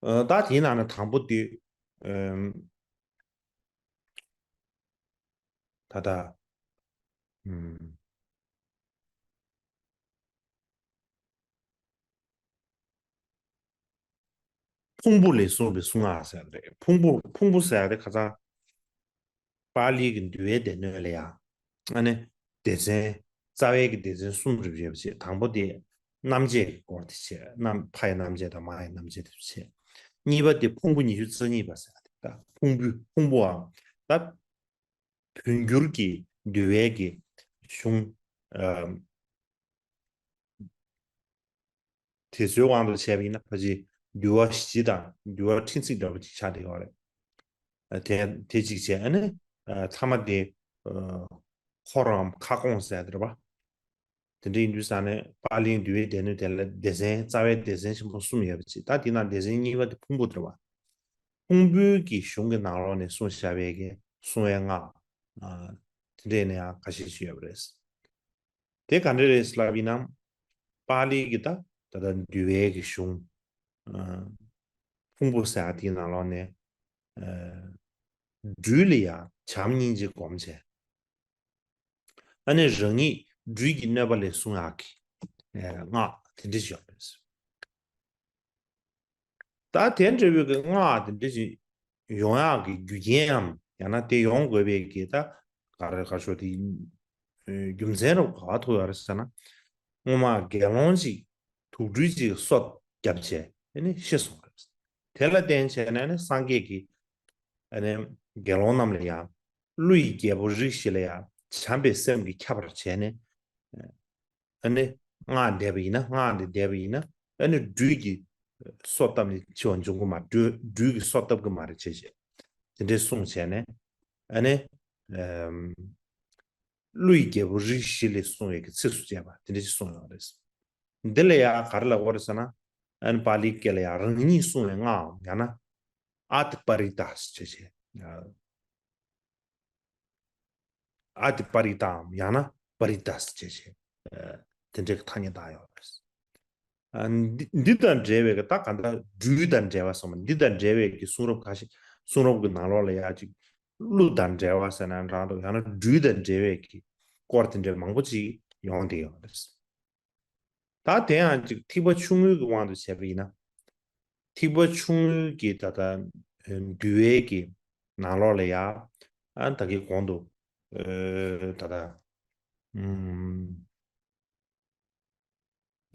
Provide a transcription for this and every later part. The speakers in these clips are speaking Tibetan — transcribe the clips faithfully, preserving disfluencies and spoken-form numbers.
ཨ། ད་དེའི་ནང་ནས་དང་པོ་དེ། ཨམ། ད་ལྟ། ཨམ། ཕུང་པོ་ལས་གསུངས་པའི་གཟུངས་སྔགས་ཟེར་ཡ་རེད། ཕུང་པོ་ཕུང་པོ་ཟེར་ཡ་དེ་ཁ་སང་པཱ་ལིའི་གི་འདུལ་བའི་སྡེ་སྣོད་ལ་ཡང་ཨ་ནི་སྡེ་ཚན། རྩ་བའི་གི་སྡེ་ཚན་གསུམ་རེ་ཡོད་པ་བྱས། དང་པོ་དེ་རྣམ་འབྱེད་ཀྱི་སྐོར་དེ་བྱས། རྣམ། ཕ་ཡི་རྣམ་འབྱེད་དང་མ་ཡི་རྣམ་འབྱེད་དེ་བྱས། གཉིས་པ་དེ་ཕུང་པོ་ཉི་ཤུ་རྩ་གཉིས་པ་ཟེར་ཡ་དེ། ད་ཕུང་པོ་ཕུང་པོའམ་ད་བོད་འགྱུར་གྱི་འདུལ་བའི་གི་གཞུང་། ཨ། དེ་ཚོའི་དབང་དུ་བྱས་པ་ཡིན་ན་ཕལ་ཆེར་འདུལ་བ་བཞི་དང་འདུལ་བ་ཕྲན་ཚེགས་འདྲ་པོ་ཅིག་ཆགས་བསྡད་ཡོད་རེད། ཨ། དེ་དེ་གཅིག་བྱས། ཨ་ནི། ཨ། ཐ་མ་དེ། ཨ། འཁོར་རམ་ཁ་སྐོང་ཟེར་ཡ་དེ་རེད་པ། དེ་འདྲ་ཡིན་དུས་ཙང་ནས་པཱ་ལིའི་འདུལ་བའི་སྡེ་སྣོད་དེ་ལ་སྡེ་ཚན། རྩ་བའི་སྡེ་ཚན་ཆེན་པོ་གསུམ་ཡོད་པ་ཅིག་ད་དེ་ནང་སྡེ་ཚན་གཉིས་པ་དེ་ཕུང་པོ་དེ་རེད་པ། ཕུང་པོའི་གི་གཞུང་གི་ནང་ལོགས་ནས་གསུངས་བཞག་པའི་གི་གསུང་བའི་སྔགས། ཨ། དེ་འདྲས་ནས་ཡང་ཁ་ཤས་ཤིག་ཡོད་པ་རེད། དེ་ག་འདྲ་རེད་ལབ་ཡིན་ན། པཱ་ལིའི་གི་ད་ད་ལྟ་འདུལ་བའི་གི་གཞུང་། ཨ། ཕུང་པོ་ཟེར་ཡ་དེའི་ནང་ལོགས་ནས། ཨ། སྦྲུལ་ལ་ཡང་བྱམས་སྙིང་རྗེ་སྒོམ་བྱས། ཨ་ནི་རང་ཉིད་སྦྲུལ་གྱི་གནོད་པ་ལས་སྲུང་ཡག་གི། ཨ། སྔགས་དེ་འདྲ་ཞིག་ཡོད་པ་རེད། ད་དེ་འདྲ་བའི་གི་སྔགས་དེ་འདྲ་ཞིག་ཡོང་ཡག་གི་རྒྱུ་རྐྱེན་ཡང་། ཡང་ན་དེ་ཡོང་དགོས་པའི་གི་ད་ག་རེ་ག་ཤོ་དེ། ཨེ། རྒྱུ་མཚན་རུ་ག་པར་ཐུག་ཡོད་རེད་ཟེར་ན། སྔོན་མ་དགེ་སློང་ཅིག་དུག་སྦྲུལ་ཅིག་གིས་གསོད་བརྒྱབ་བྱས། ཨ་ནི་ཤི་སོང་རེད། དེ་ལ་བརྟེན་བྱས་ནས་ནི་སངས་རྒྱས་ཀྱིས། ཨ་ནི་དགེ་སློང་རྣམས་ལ་ཡང་། ཀླུ་ཡི་རྒྱལ་པོ་རིགས་བཞི་ལ་ཡང་། བྱམས་པའི་སེམས་ཀྱིས་ཁྱབ་པར་བྱས་ནས། ཨ་ནི་སྔགས་བཟླས་པ་ཡིན་ན། སྔགས་འདི་བཟླས་པ་ཡིན་ན། ཨ་ནི་སྦྲུལ་གྱིས་སོ་བཏབ་ནས་འཆི་བ་འབྱུང་གི་མ། སྦྲུལ་སྦྲུལ་གྱིས་སོ་བཏབ་གི་མ་རེད་ཅེས་བྱས། དེ་འདྲའི་གསུངས་བྱས་ནས། ཨ་ནི། ཨམ། ཀླུ་ཡི་རྒྱལ་པོ་རིགས་བཞི་ལས་གསུངས་པའི་གི་ཚིགས་སུ་བཅད་པ་དེ་འདྲ་ཞིག་གསུངས་ཡོད་རེད། འདི་ལ་ཡང་ག་རེ་ལབ་དགོས་རེད་ཟེར་ན། ཨ་ནི་པཱ་ལིའི་སྐད་ལ་ཡང་རང་ཉིད་གསུང་བའི་སྔགས་ཡང་ན། ཨ་ཏི་པ་རི་ཏཱ་ཟེར་བྱས། ཨ་ཏི་པ་རི་ཏཱ་ཡང་ན་པ་རི་ཏཱ་ཟེར་བྱས། ཨ། དེ་འདྲའི་གི་ཐ་སྙད་བཏགས་ཡོད་རེད། ཨ། འདི་འདི་དང་འབྲེལ་བའི་གི་ད་ག་འདྲ་སྦྲུལ་དང་འབྲེལ་བ་སོགས། འདི་དང་འབྲེལ་བའི་གི་གསུང་རབ་ཁ་ཤས། གསུང་རབ་ཀྱི་ནང་ལོགས་ལ་ཡང་ཅིག་ཀླུ་དང་འབྲེལ་བ་ཟེར་ན་འདྲ་འདུག་ཡང་ན་སྦྲུལ་དང་འབྲེལ་བའི་གི་སྐོར་དེ་འདྲ་མང་པོ་ཅིག་ཡོང་བསྡད་ཡོད་རེད། ད་དེ་ཡང་ཅིག་ཐེག་པ་ཆུང་ངུའི་གི་དབང་དུ་བྱས་པ་ཡིན་ན། ཐེག་པ་ཆུང་ངུའི་གི་ད་ལྟ་འདུལ་བའི་གི་ནང་ལོགས་ལ་ཡང་། ཨ། ད་གིན་གོང་དུ། ཨ། ད་ལྟ། ཨུམ།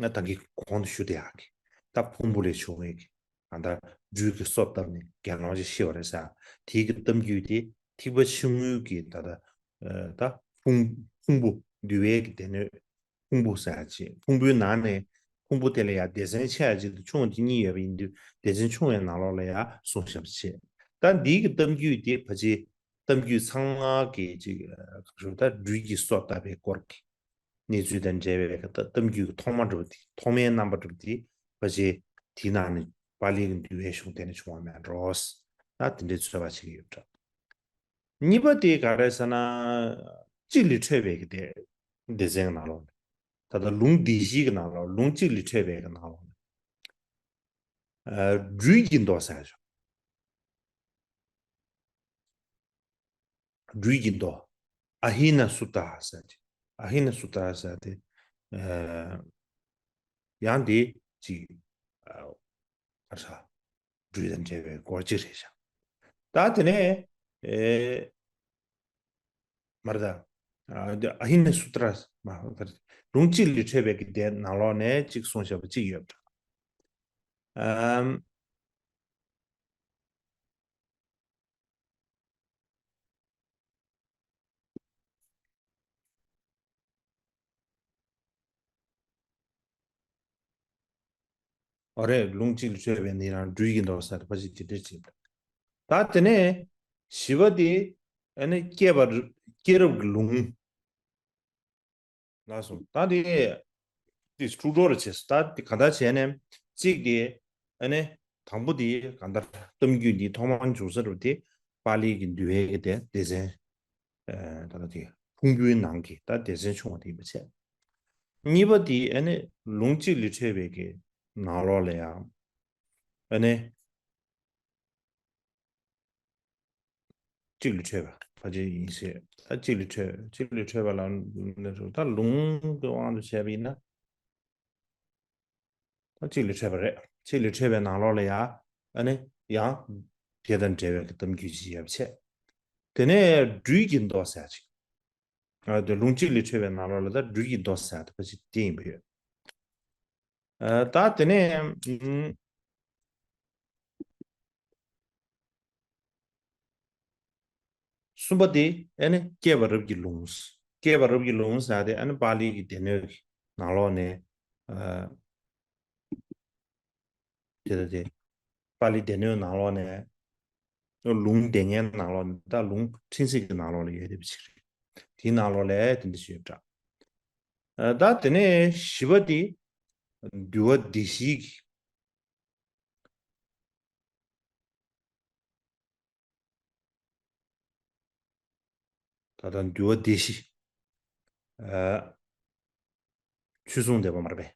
ང་ད་གིན་གོང་དུ་ཞུ་བསྡད་ཡག་གི། ད་ཕུང་པོ་ལས་བྱུང་བའི་གི་གང་ལྟར་སྦྲུལ་གྱིས་སོ་བཏབ་ནས་དགེ་སློང་ཅིག་ཤི་བ་རེད་ཟེར། དེའི་གི་གཏམ་རྒྱུད་དེ་ཐེག་པ་ཆུང་ངུའི་གི་ད་ལྟ། ཨ། ད་ཕུང་ཕུང་པོ། འདུལ་བའི་གི་སྡེ་སྣོད་ཕུང་པོ་ཟེར་ཡ་ཅིག་ཕུང་པོའི་ནང་ནས། ཕུང་པོ་དེ་ལ་ཡང་སྡེ་ཚན་ཆེ་བ་གཅིག་དང་ཆུང་བ་གཅིག་གཉིས་ཡོད་པ་ཡིན་དུས། སྡེ་ཚན་ཆུང་བའི་ནང་ལོགས་ལ་ཡང་གསུངས་བཞག་པ་བྱས། ད་འདིའི་གི་གཏམ་རྒྱུད་དེ་ཕལ་ཆེར་གཏམ་རྒྱུད་ཚང་མ་གི་ཅིག་ག་རེ་ཟེར། ད་སྦྲུལ་གྱིས་སོ་བཏབ་པའི་སྐོར་གྱི་གནས་ཚུལ་དང་འབྲེལ་བའི་གི་ད་གཏམ་རྒྱུད་ཀྱི་ཐོག་མ་འདྲ་པོ་དེ། ཐོག་མའི་རྣམ་པ་འདྲ་པོ་དེ་ཕལ་ཆེར་དེའི་ནང་ནས་པཱ་ལིའི་གི་འདུལ་བའི་གཞུང་དེ་ནས་བྱུང་བ་མེད་འགྲོ། ད་དེ་འདྲའི་ཚོད་དཔག་བྱེད་ཀྱི་ཡོད་འདྲ། གཉིས་པ་དེ་ག་རེ་ཟེར་ན། གཅིག་ལས་འཕྲོས་པའི་གི་སྡེ་སྡེ་ཚན་གྱི་ནང་ལོགས་ནས། ད་ལྟ་ལུང་སྡེ་བཞིའི་གི་ནང་ལོགས། ལུང་གཅིག་ལས་འཕྲོས་པའི་གི་ནང་ལོགས་ནས། ཨ། སྦྲུལ་གྱི་མདོ་ཟེར་ཞིང་། སྦྲུལ་གྱི་མདོ། ཨ་ཧི་ན་སུ་ཏྲ་ཟེར་ཅིག་ཨ་ཧི་ན་སུ་ཏྲ་ཟེར་དེ། ཨ། ཡང་དེ་ཅིག་ཨ། ག་རེ་ཟེར། སྦྲུལ་དང་འབྲེལ་བའི་སྐོར་ཅིག་རེད་ཤག་ད་དེ་ནས། ཨེ། མར་ད། ཨ། འདི་ཨ་ཧི་ན་སུ་ཏྲ། མ། ལུང་གཅིག་ལས་འཕྲོས་པའི་གི་སྡེ་ནང་ལོགས་ནས་གཅིག་གསུངས་བཞག་པ་གཅིག་ཡོད་འདྲ། ཨམ། ཨོ་རེད། ལུང་གཅིག་ལས་འཕྲོས་པའི་ནི་རང་སྦྲུལ་གྱི་མདོ་ཟེར་ཕལ་ཆེར་དེ་འདྲ་བྱེད། ད་དེ་ནས་བཞི་པ་དེ། ཨ་ནི་སྐྱེས་པ། སྐྱེས་རབས་ཀྱི་ལུང་། ལགས་སོ། ད་དེ་དེ་དཀྲུག་འགྲོ་རུ་བྱས་སོ། ད་དེ་ག་འདྲ་བྱས་ནས། གཅིག་དེ། ཨ་ནི་དང་པོ་དེ་ག་འདྲ་གཏམ་རྒྱུད་འདི་ཐོག་མར་འབྱུང་ས་རུ་དེ་པཱ་ལིའི་གི་འདུལ་བའི་གི་དེ་སྡེ་ཚན། ཨ། ད་ལྟ་དེ་ཕུང་པོའི་ནང་གི་ད་སྡེ་ཚན་ཆུང་བ་དེ་ཡིན་པ་བྱས། གཉིས་པ་དེ་ཨ་ནི་ལུང་གཅིག་ལས་འཕྲོས་པའི་གི་ནང་ལོགས་ལ་ཡང་། ཨ་ནི། གཅིག་ལས་འཕྲོས་པ་ཕལ་ཆེར་ཡིན་ཞེས། ད་གཅིག་ལས་འཕྲོས། གཅིག་ལས་འཕྲོས་པ་ལ་ད་ལུང་གི་དབང་དུ་བྱས་པ་ཡིན་ན། ད་གཅིག་ལས་འཕྲོས་པ་རེད། གཅིག་ལས་འཕྲོས་པའི་ནང་ལོགས་ལ་ཡ། ཨ་ནི་ཡང་དེ་དང་འབྲེལ་བའི་གི་གཏམ་རྒྱུད་ཅིག་ཡོད་པ་བྱས། དེ་ནས་སྦྲུལ་གྱི་མདོ་ཟེར་ཅིག་ཨ་དེ་ལུང་གཅིག་ལས་འཕྲོས་པའི་ནང་ལོགས་ལ་ད་སྦྲུལ་གྱི་མདོ་ཟེར་དེ་ཕལ་ཆེར་དེ་ཡིན་པ་ཡོད། ཨ་ད་དེ་ནས་ཨུམ། གསུམ་པ་དེ་ཨ་ནི་བསྐྱེད་པ་རབ་ཀྱི་ལུང་། བསྐྱེད་པ་རབ་ཀྱི་ལུང་ཟེར་དེ་ཨ་ནི་པཱ་ལི་གི་སྡེ་སྣོད་ཀྱི་ནང་ལོགས་ནས། ཨ་དེ་ལྟ་སྟེ། པཱ་ལི་སྡེ་སྣོད་ནང་ལོགས་ནས། ལུང་སྡེ་ལྔའི་ནང་ལོགས་ནས་ད་ལུང་ཕྲན་ཚེགས་ཀྱི་ནང་ལོགས་ལ་ཡོད་བསྡད་པ་ཅིག་རེད། དེའི་ནང་ལོགས་ལ་དེ་འདྲ་ཞིག་ཡོད་པ་འདྲ། ད་དེ་ནས་བཞི་པ་དེ། འདུལ་བ་སྡེ་བཞིའི་གི་ད་ལྟ་འདུལ་བ་སྡེ་བཞི། ཨ། ཆོས་སྲུང་སྡེ་པ་མ་རེད་པས།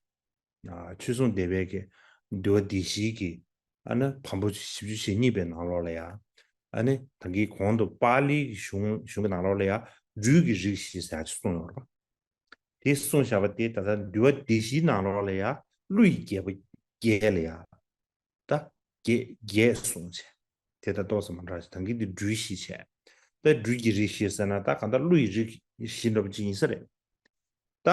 ཨ། ཆོས་སྲུང་སྡེ་པའི་གི་འདུལ་བ་སྡེ་བཞིའི་གི། ཨ་ནི་བམ་པོ་བཞི་བཅུ་ཞེ་གཉིས་པའི་ནང་ལོགས་ལ་ཡ། ཨ་ནི་ད་གིན་གོང་དུ་པཱ་ལིའི་གཞུང་གཞུང་གི་ནང་ལོགས་ལ་ཡ་སྦྲུལ་གྱི་རིགས་བཞི་ཟེར་ཡ་ཅིག་གསུངས་ཡོད་རེད་པ། དེ་གསུངས་བཞག་པ་དེ་ད་ལྟ་འདུལ་བ་སྡེ་བཞིའི་ནང་ལོགས་ལ་ཡ་ཀླུ་ཡི་རྒྱལ་པོ་བརྒྱད་ལ་ཡ། ད་བརྒྱད་བརྒྱད་གསུངས་བྱས། དེ་ད་ཏོག་ཙམ་མ་འདྲ་ཞིག་ད་གིན་དེ་སྦྲུལ་བཞི་བྱས། ད་སྦྲུལ་གྱི་རིགས་བཞི་ཟེར་ན་ད་གང་ལྟར་ཀླུ་ཡི་རིགས་བཞི་འདྲ་པོ་ཅིག་ཡིན་ས་རེད། ད་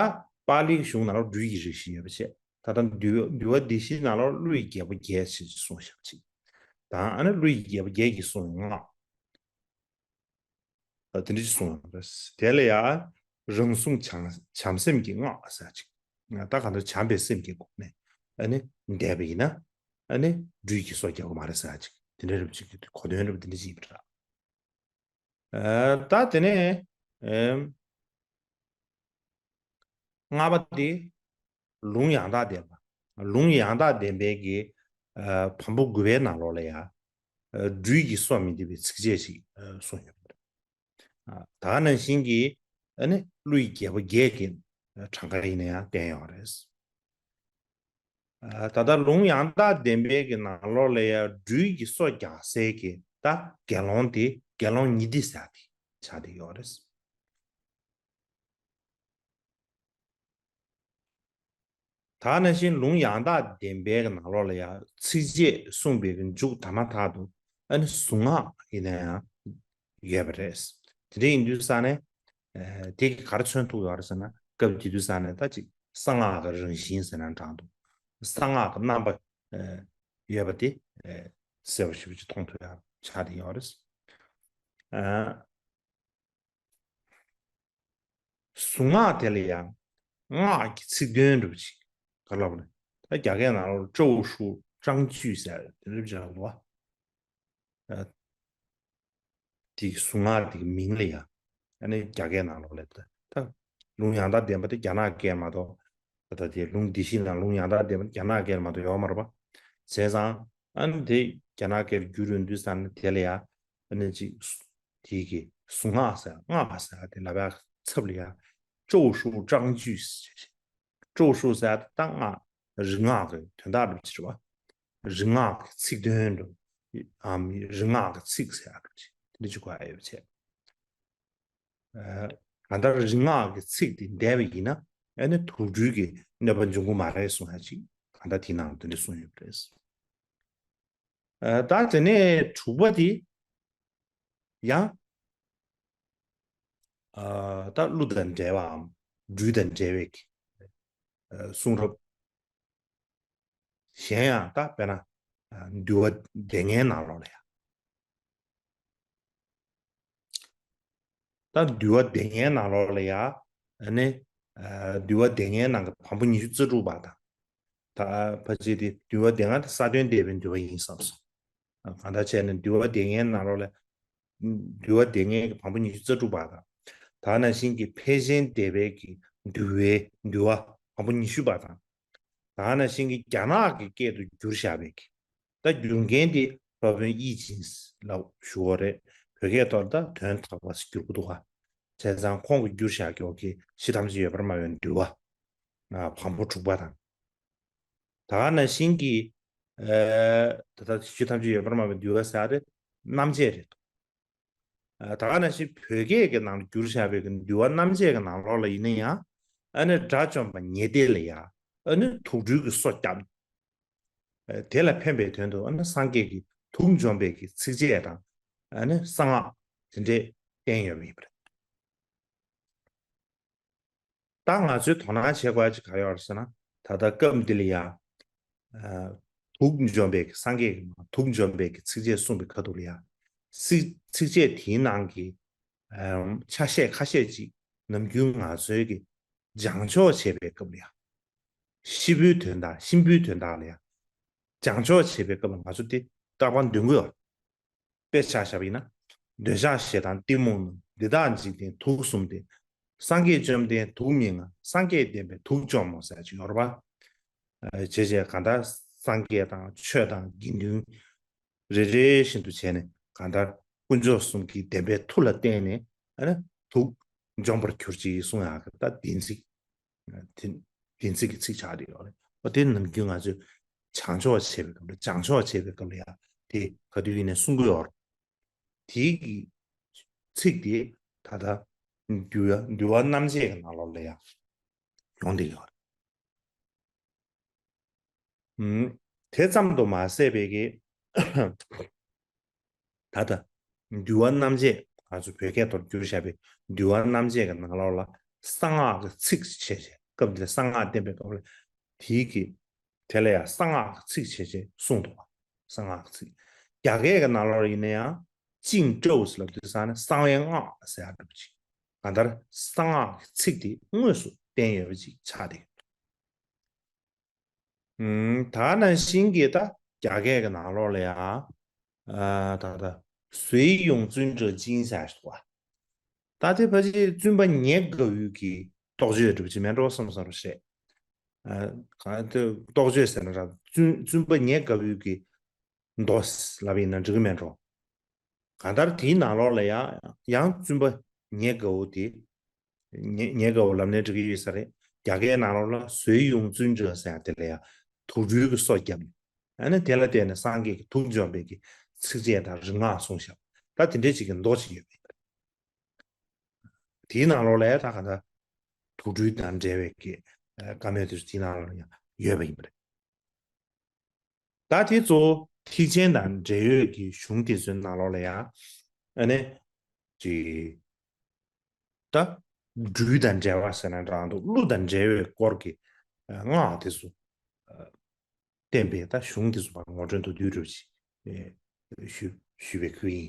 པཱ་ལིའི་གཞུང་ནང་ལ་སྦྲུལ་གྱི་རིགས་བཞི་ཡོད་པ་བྱས། ད་ལྟ་འདུལ་འདུལ་བ་སྡེ་བཞིའི་ནང་ལ་ཀླུ་ཡི་རྒྱལ་པོ་བརྒྱད་ཅེས་གསུངས་བཞག་ཅིག་དང་ཨ་ནི་ཀླུ་ཡི་རྒྱལ་པོ་བརྒྱད་ཀྱིས་གསུངས་པའི་སྔགས། ཨ། དེ་འདྲ་ཞིག་གསུངས་ཡོད་རེད། དེ་ལ་ཡང་རང་གཟུངས་བྱང་བྱམས་སེམས་ཀྱི་སྔགས་ཟེར་ཅིག་ད་གང་ལྟར་བྱམས་པའི་སེམས་ཀྱི་སྒོ་ནས་ཨ་ནི་བཟླས་པ་ཡིན་ན། ཨ་ནི་སྦྲུལ་གྱིས་སྲོག་སྐྱབས་ཀྱི་མ་རེད་ཟེར་ཅིག་དེ་འདྲ་རབ་ཅིག་གི་གོ་དོན་རབ་དེ་འདྲ་ཞིག་ཡིན་པ་འདྲ། ཨ། ད་དེ་ནས་ཨེམ། ལྔ་པ་དེ། ལུང་ཡང་དག་ལྡན་པ། ལུང་ཡང་དག་ལྡན་པའི་གི། ཨ། བམ་པོ་དགུ་པའི་ནང་ལོགས་ལ་ཡང་། ཨ། སྦྲུལ་གྱིས་སྲོག་མི་འདེབས་པའི་ཚིགས་བཅད་ཅིག་ཨ། གསུངས་ཡོད་པ་རེད། ཨ། ད་ག་ནང་བཞིན་གྱི། ཨ་ནི་ཀླུ་ཡི་རྒྱལ་པོ་བརྒྱད་ཀྱི་གྲངས་ཀ་ཡིན་ན་ཡང་བསྟན་ཡོད་རེད། ཨ། ད་ལྟ་ལུང་ཡང་དག་ལྡན་པའི་གི་ནང་ལོགས་ལ་ཡང་སྦྲུལ་གྱིས་སྲོག་རྒྱག་སའི་གི་ད་དགེ་སློང་དེ་དགེ་སློང་ཉི་ཟླ་ཟེར་དེ་ཆགས་བསྡད་ཡོད་རེད། ད་ག་ནང་བཞིན་ལུང་ཡང་དག་ལྡན་པའི་ནང་ལོགས་ལ་ཡང་ཚིགས་བཅད་གསུངས་པའི་མཇུག་ད་མ་ཐག་ཏུ་ཨ་ནི་གཟུངས་སྔགས་ཡིན་ན་ཡང་ཡོད་པ་རེད། དེ་འདྲ་ཡིན་དུས་ཙང་ནས། ཨ། དེ་གིས་ག་རེ་མཚོན་ཐུབ་ཡོད་རེད་ཟེར་ན། སྐབས་དེ་དུས་ཙང་ནས་ད་ཅིག་གསང་སྔགས་ཀྱི་རང་བཞིན་ཟེར་ན་འདྲ་འདུག་གསང་སྔགས་ཀྱི་རྣམ་པ། ཨ། ཡོད་པ་དེ། ཨ། གསལ་པོ་ཞེ་པོ་ཅིག་མཐོང་ཐུབ་ཡག་ཆགས་བསྡད་ཡོད་རེད། ཨ། གཟུངས་སྔགས་དེ་ལ་ཡང་སྔགས་ཀྱི་ཚིག་དོན་འདྲ་པོ་ཅིག་ག་རེ་ལབ་དགོས་རེད། ད་རྒྱ་སྐད་ནང་ལ་咒术章句ཟེར་དེ་འདྲ་པོ་ཅིག་ལབ་འདུག་བ། ཨ། དེ་གི་གཟུངས་སྔགས་དེ་གི་མིང་ལ་ཡང་། ཨ་ནི་རྒྱ་སྐད་ནང་ལོགས་ལ་ད་ད་ལུང་ཡང་དག་ལྡན་པ་དེ་རྒྱ་ནག་སྐད་མ་གཏོགས། ད་ལྟ་དེ་ལུང་སྡེ་བཞི་ནང་ལུང་ཡང་དག་ལྡན་པ་དེ་རྒྱ་ནག་སྐད་མ་གཏོགས་ཡོད་མ་རེད་པ། བྱས་ཙང་ཨ་ནི་དེ་རྒྱ་ནག་སྐད་ལ་བསྒྱུར་ཡོང་དུས་ཙང་ནི་དེ་ལ་ཡང་ཨ་ནི་ཅིག་དེ་གི་གཟུངས་སྔགས་ཟེར་སྔགས་ཟེར་དེ་ལབ་ཡག་ཚབ་ལ་ཡང་咒术章句ཟེར། 咒术ཟེར་ཡག་དེ་ད་སྔགས་རིག་སྔགས་ཀྱི་དོན་དག་འདྲ་པོ་ཅིག་རེད་པ། རིག་སྔགས་ཀྱི་ཚིག་དོན་འདྲ་པོ། ཨམ། རིག་སྔགས་ཀྱི་ཚིག་ཟེར་ཡག་འདྲ་པོ་ཅིག་དེ་འདྲ་ཅིག་གོ་ཡག་ཡོད་པ་བྱས། ཨ། གང་ལྟར་རིག་སྔགས་ཀྱི་ཚིག་དེ་བཟླས་པ་ཡིན་ན་ཨ་ནི་དུག་སྦྲུལ་གྱི་གནོད་པ་འབྱུང་གི་མ་རེད་གསུངས་ཡག་ཅིག་གང་ལྟར་དེའི་ནང་དེ་འདྲ་གསུངས་ཡོད་པ་རེད། ཨ། ད་དེ་ནས་དྲུག་པ་དེ་ཡང་། ཨ། ད་ཀླུ་དང་འབྲེལ་བའམ་སྦྲུལ་དང་འབྲེལ་བའི་གི། ཨ། གསུང་རབ། གཞན་ཡང་ད་དཔེར་ན། ཨ། འདུལ་བ་སྡེ་ལྔའི་ནང་ལོགས་ལ་ཡང་། ད་འདུལ་བ་སྡེ་ལྔའི་ནང་ལོགས་ལ་ཡང་། ཨ་ནི། ཨ། འདུལ་བ་སྡེ་ལྔའི་ནང་གི་བམ་པོ་ཉི་ཤུ་རྩ་དྲུག་པ་དང་། ད་ཕལ་ཆེར་དེ་འདུལ་བ་སྡེ་ལྔ་དེ་ས་བོན་བཟླས་པའི་འདུལ་བ་ཡིན་བསམ་སོང་། གང་ལྟར་བྱས་ནས་འདུལ་བ་སྡེ་ལྔའི་ནང་ལོགས་ལ། འདུལ་བ་སྡེ་ལྔའི་གི་བམ་པོ་ཉི་ཤུ་རྩ་དྲུག་པ་དང་། ད་ག་ནང་བཞིན་གྱི་ཕལ་ཆེན་སྡེ་པའི་གི་འདུལ་བའི་འདུལ་བ་བམ་པོ་ཉི་ཤུ་པ་དང་། ད་ག་ནང་བཞིན་གྱི་རྒྱ་ནག་གི་སྐད་དུ་བསྒྱུར་བཞག་པའི་གི། ད་བསྒྱུར་མཁན་དེ་སློབ་དཔོན་ཡིད་ཅིང་ལ་ཞུ་བ་རེད། བོད་སྐད་ཐོག་ད་དོན་དག་པ་ཟེར་བསྒྱུར་གྱི་འདུག་ག་བྱས་ཙང་ཁོང་གིས་བསྒྱུར་བཞག་རྒྱུ་གི་གཞི་ཐམས་ཅད་ཡོད་པར་སྨྲ་བའི་འདུལ་བ། ཨ། བམ་པོ་དྲུག་པ་དང་། ད་ག་ནང་བཞིན་གྱི། ཨ། ད་ལྟ་གཞི་ཐམས་ཅད་ཡོད་པར་སྨྲ་བའི་འདུལ་བ་ཟེར་ཡག་དེ་རྣམ་བཅད་རེད། ད་ག་ནང་བཞིན་བོད་སྐད་ཀྱི་ནང་ལ་བསྒྱུར་བཞག་པའི་གི་འདུལ་བ་རྣམ་འབྱེད་ཀྱི་ནང་ལོགས་ལ་ཡིན་ན་ཡང་། ཨ་ནི་དགྲ་བཅོམ་པ་ཉེ་སྡེ་ལ་ཡང་ཨ་ནི་དུག་སྦྲུལ་གྱི་སོ་བརྒྱབ། དེ་ལ་ཕན་པའི་དོན་དུ་ཨ་ནི་སངས་རྒྱས་ཀྱིས་དུག་འཇོམས་པའི་གི་ཚིགས་བཅད་དང་ཨ་ནི་གསང་སྔགས་དེ་འདྲས་བསྟན་ཡོད་པ་ཡིན་པ་རེད། ད་ང་ཚོས་དོ་སྣང་བྱེད་དགོས་ཡ་ཅིག་ག་རེ་ཡོད་རེད་ཟེར་ན། ད་ལྟ་སྐབས་འདི་ལ་ཡ། ཨ། དུག་འཇོམས་པའི་གི་སངས་རྒྱས་ཀྱི་ནང་དུག་འཇོམས་པའི་གི་ཚིགས་བཅད་གསུངས་པའི་ཁ་ཐུག་ལ་ཡ། ཚིག་ཚིགས་བཅད་དེའི་ནང་གི་ཨམ། ཆ་ཤས་ཁ་ཤས་ཅིག་ནམ་རྒྱུན་ང་ཚོའི་གི་སྦྱང་ཆོག་བྱེད་པའི་སྐབས་ལ་ཡ། གཤིན་པོའི་དོན་དག་གཤིན་པོའི་དོན་དག་ལ་ཡ། སྦྱང་ཆོག་བྱེད་པའི་སྐབས་ལ་ང་ཚོ་དེ་རྟག་པར་འདོན་དགོས་པ། དཔེ་ཆ་བཞག་པ་ཡིན་ན། འདོད་ཆགས་ཞེ་སྡང་གཏི་མུག་གནོད། འདི་དག་འཇིག་རྟེན་དུག་གསུམ་སྟེ། སངས་རྒྱས་བཅོམ་ལྡན་དུག་མི་མངའ། སངས་རྒྱས་བསྟན་པས་དུག་འཇོམས་མོ་ཟེར་ཅིག་ཡོད་རེད་པ། ཨ། བྱས་བྱས་གང་ལྟར་སངས་རྒྱས་དང་ཆོས་དང་དགེ་འདུན་རེ་རེ་བཞིན་དུ་བྱས་ནས་གང་ལྟར་དཀོན་མཆོག་གསུམ་གྱི་བདེན་པའི་མཐུ་ལ་བརྟེན་ནས་ཨ་ནི་དུག་འཇོམས་པར་གྱུར་ཅིག་གསུང་ཡག་གི་ད་བདེན་ཚིག་དེ་བདེན་ཚིག་གི་ཚིག་ཆགས་བསྡད་ཡོད་རེད། འོ་དེ་ནམ་རྒྱུན་ང་ཚོས་སྦྱང་ཆོག་བྱེད་པའི་སྐབས་ལ་སྦྱང་ཆོག་བྱེད་པའི་སྐབས་ལ་ཡང་དེ་ག་དུས་ཡིན་ནའི་གསུང་གི་ཡོད་རེད། དེའི་གི་ཚིག་དེ་ད་ལྟ་འདུལ་བ་འདུལ་བ་རྣམ་འབྱེད་ཀྱི་ནང་ལོགས་ལ་ཡང་ཡོང་བསྡད་ཡོད་རེད། ཨུམ། དེ་ཙམ་དུ་མ་ཟད་པའི་གི་ད་ལྟ་འདུལ་བ་རྣམ་འབྱེད། ང་ཚོ་བོད་སྐད་ཐོག་བསྒྱུར་བཞག་པའི་འདུལ་བ་རྣམ་འབྱེད་ཀྱི་ནང་ལོགས་ལ་གསང་སྔགས་ཀྱི་ཚིག་བྱས་བྱས། སྐབས་འདིར་གསང་སྔགས་བསྟན་པའི་སྐབས་ལ་དེའི་གི་དེ་ལ་ཡང་གསང་སྔགས་ཀྱི་ཚིག་བྱས་བྱས་གསུངས་འདུག་པ། གསང་སྔགས་ཀྱི་ཚིག་རྒྱ་སྐད་ཀྱི་ནང་ལོགས་ལ་ཡིན་ན་ཡང་ཅིང་ཀྲོའུ་ཟེར་ལབ་དུས་ཙང་ནས་གསང་བའི་སྔགས་ཟེར་ཡག་འདྲ་པོ་ཅིག་གང་ལྟར་གསང་སྔགས་ཀྱི་ཚིག་དེ་དངོས་སུ་བསྟན་ཡོད་པ་ཅིག་ཆགས་བསྡད་ཡོད། ཨུམ། ད་ནང་བཞིན་གྱི་ད་རྒྱ་སྐད་ཀྱི་ནང་ལོགས་ལ་ཡང་། ཨ། ད་ད་水永存者经ཟེར་ཞིག་འདུག་པ། ད་དེ་ཕལ་ཆེར་བཙུན་པ་ཉེ་དགའ་བོའི་གི་རྟོགས་བརྗོད་འདྲ་པོ་ཅིག་མེད་འགྲོ་བསམ་བསམ་རུ་བཤད། ཨ། གང་དེ་རྟོགས་བརྗོད་ཟེར་ན་ར་བཙུན་བཙུན་པ་ཉེ་དགའ་བོའི་གི་མདོ་ལབ་ཡིན་ན་འགྲིག་གི་མེད་འགྲོ། གང་ལྟར་དེའི་ནང་ལོགས་ལ་ཡང་ཡང་བཙུན་པ་ཉེ་དགའ་བོ་དེ། ཉེ་ཉེ་དགའ་བོ་ལབ་ནའི་འགྲིག་གི་ཡོད་ས་རེད། རྒྱ་སྐད་ནང་ལོགས་ལ་水永存者ཟེར་ཡག་དེ་ལ་ཡང་དུག་སྦྲུལ་གྱི་སོ་བརྒྱབ་ནས། ཨ་ནི་དེ་ལ་བརྟེན་ནས་སངས་རྒྱས་ཀྱིས་དུག་འཇོམས་པའི་གི་ཚིགས་བཅད་དང་རིག་སྔགས་གསུངས་ཤག་ད་དེ་འདྲའི་ཅིག་གི་མདོ་ཅིག་ཡོད་པ་ཡིན་པ་རེད། དེའི་ནང་ལོགས་ལ་ཡང་ད་གང་ལྟར་དུག་སྦྲུལ་དང་འབྲེལ་བའི་གི་ཨ་བཀའ་མོལ་དེ་ཚོ་དེའི་ནང་ལོགས་ལ་ཡང་ཡོད་པ་ཡིན་པ་རེད། ད་དེ་གཙོ་བོ་ཐེག་ཆེན་དང་འབྲེལ་ཡོད་ཀྱི་གཞུང་དེ་ཚོའི་ནང་ལོགས་ལ་ཡང་ཨ་ནི་ཅིག་ད་སྦྲུལ་དང་འབྲེལ་བ་ཟེར་ན་འདྲ་འདུག་ཀླུ་དང་འབྲེལ་བའི་སྐོར་གྱི་ཨ་སྔགས་དེ་ཚོ་ཨ་བསྟན་པའི་ད་གཞུང་དེ་ཚོ་ཕར་ངོ་སྤྲོད་མདོར་བསྡུས་འདྲ་པོ་ཅིག་ཨེ་ཞུ་ཞུས་པའི་ཁུལ་ཡིན།